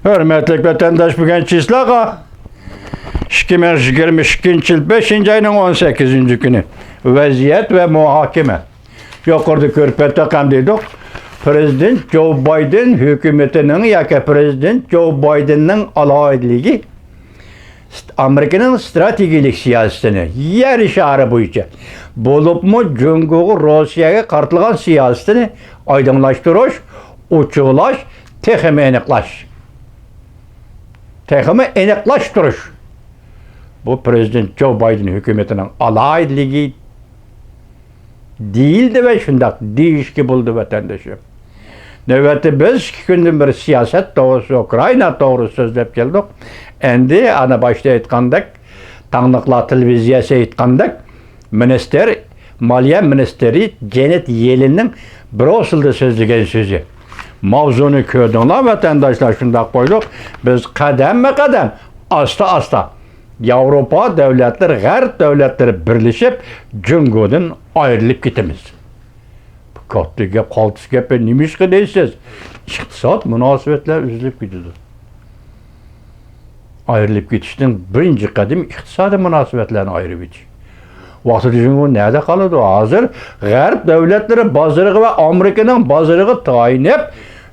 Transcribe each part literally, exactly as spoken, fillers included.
ھۆرمەتلىك ۋەتەنداش، بۈگۈن چىسلاغا ئىككى مىڭ يىگىرمە ئىككىنچى يىل بەشىنچى ئاينىڭ ئون سەككىزىنچى كۈنى. ۋەزىيەت ۋە مۇھاكىمە. يۇقىرىدا كۆرۈپ ئۆتتۇق ھەم دېدۇق، پىرېزىدېنت جو بايدېن ھۆكۈمىتىنىڭ ياكى پىرېزىدېنت جو بايدېننىڭ ئالاھىدىلىكى ئامېرىكىنىڭ ئىستراتېگىيەلىك سىياسىتىنى يەر شارى بويىچە، بولۇپمۇ جۇڭگوغا، روسىيەگە قارىتىلغان سىياسىتىنى ئايدىڭلاشتۇرۇش، ئوچۇقلاش، تېخىمۇ ئېنىقلاش. تېخىمۇ ئېنىقلاشتۇرۇش. بۇ پىرېزىدېنت جو بايدېن ھۆكۈمىتىنىڭ ئالاھىدىلىكى دېيىلدى ۋە شۇنداق دېيىشكە بولىدۇ، ۋەتەندىشىم. نۆۋەتتە بىز ئىككى كۈندىن بېرى سىياسەت توغرىسى، ئۇكرائىنا توغرىسى سۆزلەپ كەلدۇق. ئەمدى ئانا باشتا ئېيتقاندەك، تاڭلىقلار تېلېۋىزىيەسى ئېيتقاندەك، مىنىستىر، مالىيە مىنىستىرى جېنېت يېلېننىڭ بروسېلدا سۆزلىگەن سۆزى. ماۋزۇنى كۆردۈڭلار، ۋەتەنداشلار، شۇنداق قويدۇق. بىز قەدەممۇ قەدەم، ئاستا ئاستا ياۋروپا دۆلەتلىرى، غەرب دۆلەتلىرى بىرلىشىپ جۇڭگودىن ئايرىلىپ كېتىمىز. بۇ كاتتا گەپ، قالتىس گەپ، نېمىشقا دەيسىز؟ ئىقتىساد مۇناسىۋەتلەر ئۈزۈلۈپ كېتىدۇ. ئايرىلىپ كېتىشنىڭ بىرىنچى قەدىمى ئىقتىسادىي مۇناسىۋەتلەرنى ئايرىۋېتىش. ۋاقتىدا جۇڭگو نەدە قالىدۇ؟ ھازىر غەرب دۆلەتلىرى بازىرىغا ۋە ئامېرىكىنىڭ بازىرىغا تايىنىپ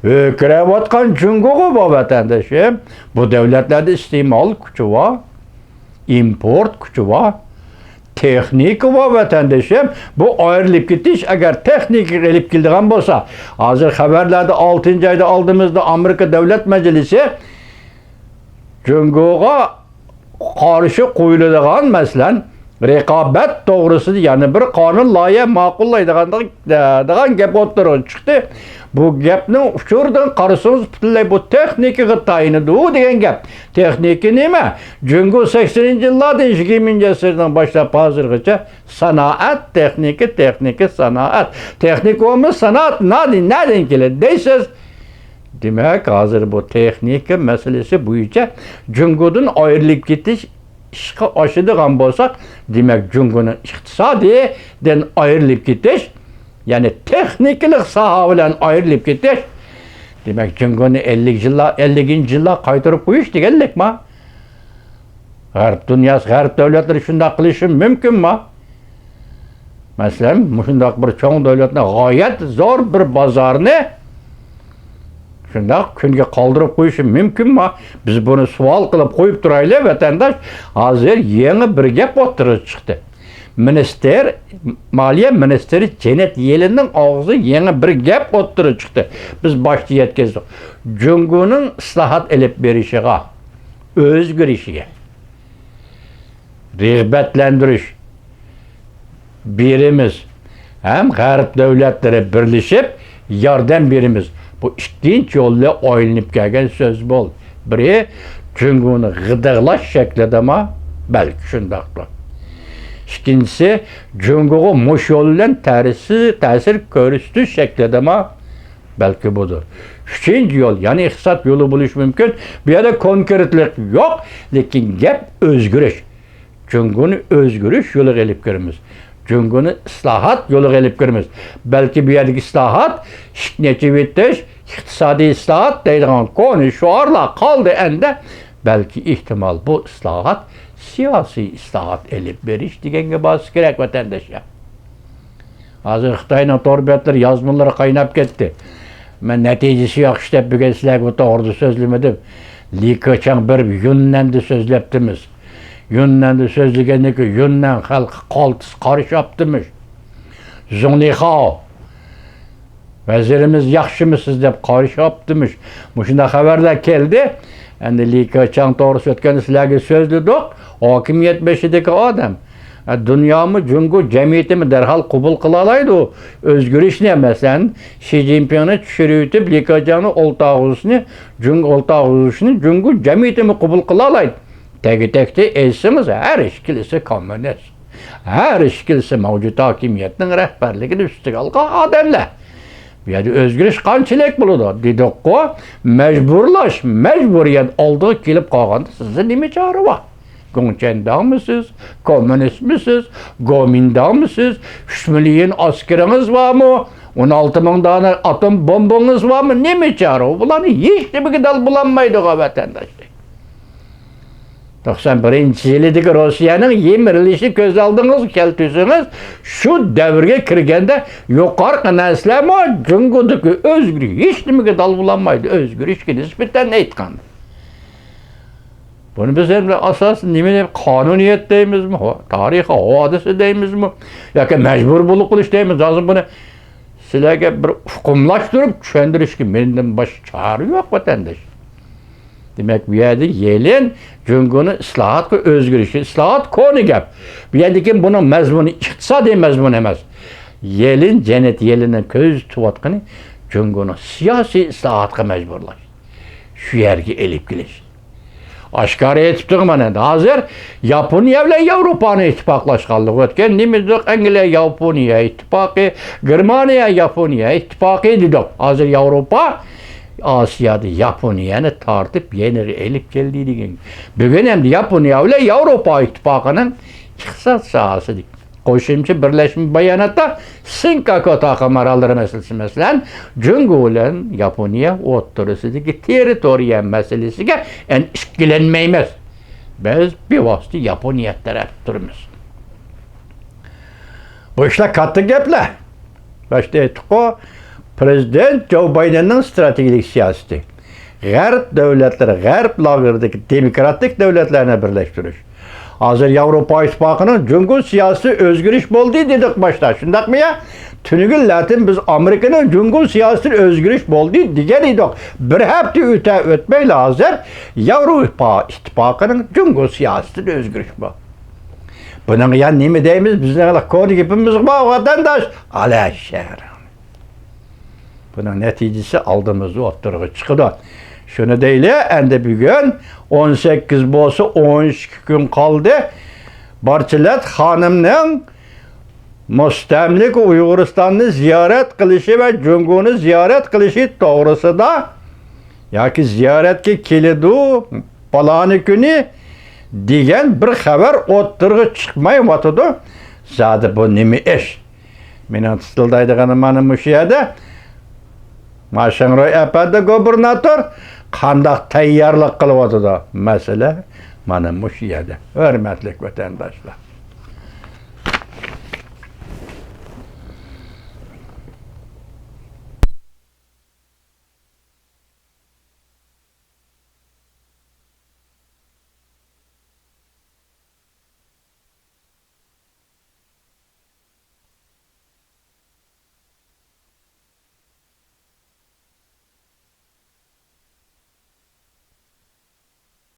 ھۆركىرەۋاتقان جۇڭگوغا بار، ۋەتەندىشىم. بۇ دۆلەتلەردە ئىستېمال كۈچى بار، ئىمپورت كۈچى بار، تېخنىكا بار، ۋەتەندىشىم. بۇ ئايرىلىپ كېتىش ئەگەر تېخنىكىغا ئېلىپ كېلىدىغان بولسا، ھازىر خەۋەرلەردە ئالتىنچى ئايدا ئالدىمىزدا ئامېرىكا دۆلەت مەجلىسى جۇڭگوغا قارشى قويۇلىدىغان، مەسىلەن، رىقابەت توغرىسىدا يەنە بىر قانۇن لايىھە ماقۇللايدىغان دېگەن گەپ ئوتتۇرىغا چىقتى. بۇ گەپنىڭ ئۇچۇرىدىن قارىسىڭىز، پۈتۈنلەي بۇ تېخنىكىغا تايىنىدۇ دېگەن گەپ. تېخنىكا نېمە؟ جۇڭگو سەكسىنىنچى يىللاردىن يىگىرمىنچى ئەسىرنىڭ باشلاپ ھازىرغىچە سانائەت، تېخنىكا، تېخنىكا، سانائەت. تېخنىكا بولمىسا سانائەت نەدىن، نەدىن كېلىدۇ دەيسىز؟ دېمەك، ھازىر بۇ تېخنىكا مەسىلىسى بويىچە جۇڭگودىن ئايرىلىپ كېتىش ئىشقا ئاشىدىغان بولساق، دېمەك، جۇڭگونىڭ ئىقتىسادىدىن ئايرىلىپ كېتىش، يەنى تېخنىكىلىق ساھە بىلەن ئايرىلىپ كېتىش، دېمەك، جۇڭگونى ئەللىك يىللار، ئەللىكىنچى يىللار قايتۇرۇپ قويۇش دېگەنلىكما؟ غەرب دۇنياسى، غەرب دۆلەتلىرى شۇنداق قىلىشى مۇمكىنمۇ؟ مەسىلەن، مۇشۇنداق بىر چوڭ دۆلەتنى، غايەت زور بىر بازارنى شۇنداق كۈنگە قالدۇرۇپ قويۇشى مۇمكىنمۇ؟ بىز بۇنى سوئال قىلىپ قويۇپ تۇرايلى، ۋەتەنداش. ھازىر يېڭى بىر گەپ ئوتتۇرىغا چىقتى. مىنىستىر، مالىيە مىنىستىرى جېنېت يېلېننىڭ ئاغزىدا يېڭى بىر گەپ ئوتتۇرىغا چىقتى. بىز باشتا يەتكۈزدۇق. جۇڭگونىڭ ئىسلاھات ئېلىپ بېرىشىغا، ئۆزگىرىشىگە رىغبەتلەندۈرۈش بېرىمىز ھەم غەرب دۆلەتلىرى بىرلىشىپ ياردەم بېرىمىز. بۇ ئىككىنچى يولى ئايلىنىپ كەلگەن سۆز بول. بىرى، جۇڭگونى غىدىقلاش شەكلىدىمۇ؟ بەلكى شۇنداقتۇر. ئىككىنچىسى، جۇڭگوغا مۇشۇ يول بىلەن تەرسى-، تەسىر كۆرسىتىش شەكلىدىمۇ؟ بەلكى بۇدۇر. ئۈچىنچى يول، يەنى ئىقتىساد يولى بولۇشى مۇمكىن. بۇ يەردە كونكرېتلىق يوق، لېكىن گەپ ئۆزگىرىش. جۇڭگونى ئۆزگىرىش يولىغا ئېلىپ كىرىمىز. جۇڭگونى ئىسلاھات يولىغا ئېلىپ كىرىمىز. بەلكى بۇ يەردىكى ئىسلاھات، ئىشىكنى ئېچىۋېتىش، ئىقتىسادىي ئىسلاھات دەيدىغان كونا شوئارلار قالدى ئەندە. بەلكى ئېھتىمال بۇ ئىسلاھات سىياسىي ئىسلاھات ئېلىپ بېرىش دېگەنگە بارسا كېرەك، ۋەتەنداشلار. ھازىر خىتاينىڭ تور بەتلىرى، يازمىلىرى قايناپ كەتتى. مەن نەتىجىسى ياخشى دەپ بۈگۈن سىلەرگە بۇ توغرىدا سۆزلىمىدىم. لى كېچياڭ بېرىپ يۈننەندە سۆزلەپتىمىز. يۈننەندە سۆزلىگەندىن كېيىن يۈننەن خەلقى قالتىس قارشى ئاپتىمىش. زۇڭلىخاۋ، ۋەزىرىمىز ياخشىمۇ سىز دەپ قارشى ئاپتىمىش. مۇشۇنداق خەۋەرلەر كەلدى. ئەمدى لى كېچياڭ توغرىسىدا ئۆتكەندە سىلەرگە سۆزلىدۇق. ھاكىمىيەت بېشىدىكى ئادەم. ئە، دۇنيامۇ، جۇڭگو جەمئىيىتىمۇ دەرھال قوبۇل قىلالايدۇ ئۆزگىرىشنى، مەسىلەن، شى جىنپىڭنى چۈشۈرۈۋېتىپ، لى كېچياڭنى ئولتۇرغۇزۇشنى، جۇڭگو ئولتۇرغۇزۇشنى جۇڭگو جەمئىيىتىمۇ قوبۇل قىلالايدۇ. تەگە-تەكتى ئېيتسىڭىز، ھەر ئىككىلىسى كوممۇنىست. ھەر ئىككىلىسى مەۋجۇت ھاكىمىيەتنىڭ رەھبەرلىكىنى ئۈستىگە ئالغان ئادەملەر. بۇ يەردە ئۆزگىرىش قانچىلىك بولىدۇ؟ دېدۇققۇ، مەجبۇرلاش، مەجبۇرىيەت ئالدىغا كېلىپ قالغاندا سىزدە نېمە چارە بار؟ گۇڭچەنداڭمۇسىز؟ كوممۇنىستمۇسىز؟ گومىنداڭمۇسىز؟ ئۈچ مىليون ئەسكىرىڭىز بارمۇ؟ ئون ئالتە مىڭ دانە ئاتوم بومبىڭىز بارمۇ؟ نېمە چارە؟ ئۇ بۇلارنى ھېچ نېمىگە دال بولالمايدىغۇ، ۋەتەنداشلار. توقسان بىرىنچى يىلىدىكى روسىيەنىڭ يىمىرىلىشى كۆز ئالدىڭىزغا كەلتۈرسىڭىز، شۇ دەۋرگە كىرگەندە يۇقارقى نەرسىلەرمۇ جۇڭگودىكى ئۆزگىرىش ھېچ نېمىگە دال بولالمايدۇ، ئۆزگىرىشكە نىسبەتەن ئېيتقاندا. بۇنى بىز ئەمدى ئاساسەن نېمە دەپ، قانۇنىيەت دەيمىزمۇ، تارىخىي ھادىسە دەيمىزمۇ ياكى مەجبۇر بولۇپ قېلىش دەيمىز؟ ھازىر بۇنى سىلەرگە بىر ئۇقۇملاشتۇرۇپ چۈشەندۈرۈشكە مەندىن باشقا چارە يوق، ۋەتەنداش. دېمەك، بۇ يەردە يېلىن جۇڭگونى ئىسلاھاتقا ئۆزگىرىشى، ئىسلاھات كونا گەپ. بۇ يەردىكى بۇنىڭ مەزمۇنى ئىقتىسادىي مەزمۇن ئەمەس. يېلىن، جەنەت يېلىننىڭ كۆزى تۇتۇۋاتقىنى جۇڭگونى سىياسىي ئىسلاھاتقا مەجبۇرلاش. شۇ يەرگە ئېلىپ كېلىش. ئاشكارا ئېيتىپ تۇرغان ئەمدى. ھازىر ياپونىيە بىلەن ياۋروپانىڭ ئىتتىپاقلاشقانلىقى ئۆتكەن. نېمە دېدۇق؟ ئەنگلىيە ياپونىيە ئىتتىپاقى، گېرمانىيە ياپونىيە ئىتتىپاقى دېدۇق. ھازىر ياۋروپا ئاسىيادا ياپونىيەنى تارتىپ يېنىغا ئېلىپ كەلدى دېگەن. بۈگۈن ئەمدى ياپونىيە بىلەن ياۋروپا ئىتتىپاقىنىڭ ئىقتىساد ساھەسىدىكى قوشۇمچە بىرلەشمە باياناتتا سېنكاكۇ تاقىم ئاراللىرى مەسىلىسى، مەسىلەن، جۇڭگو بىلەن ياپونىيە ئوتتۇرىسىدىكى تېررىتورىيە مەسىلىسىگە ئەن ئىككىلەنمەيمىز. بىز بىۋاسىتە ياپونىيە تەرەپ تۇرىمىز. بۇ ئىشلار كاتتا گەپلەر. باشتا ئېيتتۇققۇ، پىرېزىدېنت جو بايدېننىڭ ئىستراتېگىيەلىك سىياسىتى. غەرب دۆلەتلىرى، غەرب لاگېرىدىكى دېموكراتىك دۆلەتلەرنى بىرلەشتۈرۈش. ھازىر ياۋروپا ئىتتىپاقىنىڭ جۇڭگو سىياسىتى ئۆزگىرىش بولدى دېدۇق باشتا، شۇنداقمۇ يا؟ تۈنۈگۈنلەتىن بىز ئامېرىكىنىڭ جۇڭگو سىياسىتى ئۆزگىرىش بولدى دېگەن ئىدۇق. بىر ھەپتە ئۆتە ئۆتمەيلا ھازىر ياۋروپا ئىتتىپاقىنىڭ جۇڭگو سىياسىتىدە ئۆزگىرىش بار. بۇنىڭغا يا نېمە دەيمىز؟ بىزنىڭ كونا گېپىمىز بار، ۋەتەنداش، ئالا شەھىرىڭنى. بۇنىڭ نەتىجىسى ئالدىمىزدا ئوتتۇرىغا چىقىدۇ. شۇنى دەيلى، ئەندى بۈگۈن ئون سەككىز بولسا، ئون ئىككى كۈن قالدى. بارچىلەت خانىمنىڭ مۇستەملىكە ئۇيغۇرىستاننى زىيارەت قىلىشى ۋە جۇڭگونى زىيارەت قىلىشى توغرىسىدا ياكى زىيارەتكە كېلىدۇ پالانى كۈنى دېگەن بىر خەۋەر ئوتتۇرىغا چىقمايۋاتىدۇ. زادى بۇ نېمە ئىش؟ مېنىڭ تىتىلدايدىغىنىم مانا مۇشۇ يەردە. ما شېڭرۇي ئەپەندى گۇبېرناتور قانداق تەييارلىق قىلىۋاتىدۇ؟ مەسىلە مانا مۇشۇ يەردە، ھۆرمەتلىك ۋەتەنداشلار.